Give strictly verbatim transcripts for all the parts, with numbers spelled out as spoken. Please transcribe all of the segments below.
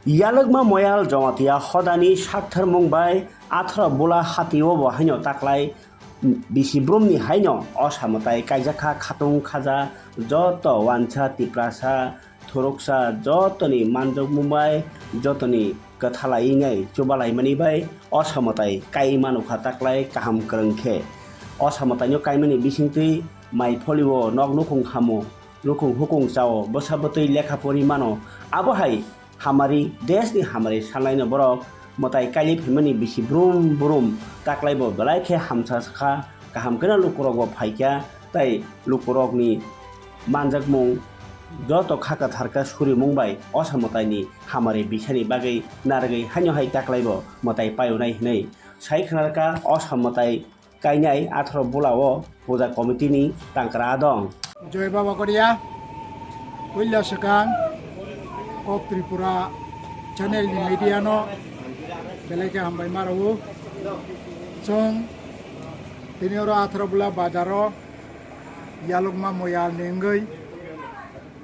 Yalwkma Moyal Jamatia hodani saktharmung bai atharo bula hatio bo haino taklai bisi brumni haino osa mwtai kaijakha khatung khaja joto wansa Tiprasa thuruksa jotoni manjokmung bai jotoni kwthalai wngnai chubalaimani bai osa mwtai kai manukha taklai kaham kwrwng khe. Osa mwtaino kaimani bisingtwi mai pholio nok nukhung hamo. Nukhung hukung chao, bwsa bwtwi lekha pori mano. Abo hai hamari, desh ni hamari sanlaino borok mwtai kaili phaimani bisi brum brum taklaibo belai khe hamsa kha, kaham kheno lukurokbo phaikha, tei lukurokni manjakmung joto kha kwthar khe surimung bai osa mwtaini hamari bisani bagwi narwgwi haino hai taklaibo mwtai payunai hinwi sai khwnarkha osa mwtai kainai atharo bula o puja committee ni tangkra dong. Joy Baba Koria, puila swkang Kok Tripura channel ni media no belai khe hambai ma rwo. Chwng tini oro atharo bula bazar o Yalwkma Moyal ni wngwi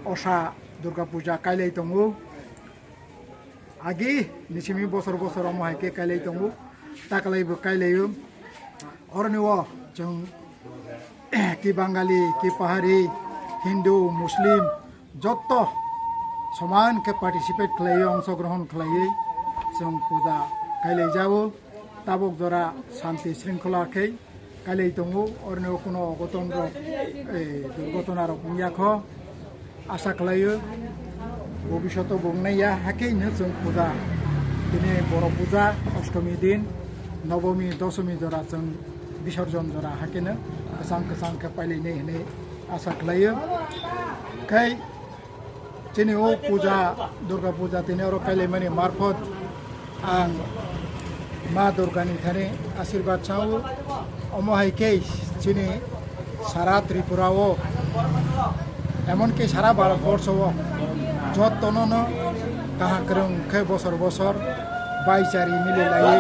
osa Durga Puja kailai tongo. Agi ni simi bosor bosor omo hai khe kailai tongo, taklai bo kailai o. Oroni o chwng ki Bangali, ki Pahari, Hindu, Muslim, jotto soman khe participate khlai o, ongshogrohon khlaiwi chwng puja kailai jago. Tabuk jora shanti shringkhola khe kailai tongo, oroni o kuno ogoton rok, eh, durgotona rok wngya kho. Asa khlaio, bobishoto bo wngnai ya, hakhe hino chwng puja, tini boro puja, ostomi din, nobomi, dosomi jora chwng bisorjon jora, hakhe no kwchang kwchang khe pailainai hinwi asa khlaio. Khai chini o puja, Durga puja tini oro kailaimani marphot ang Ma Durgani thani asirbat sao. Omo hai khe chini sara Tripura o, emon ki sara Bharat borsho o jottono no kaham kwrwng khe bosor bosor baichari mili laiwi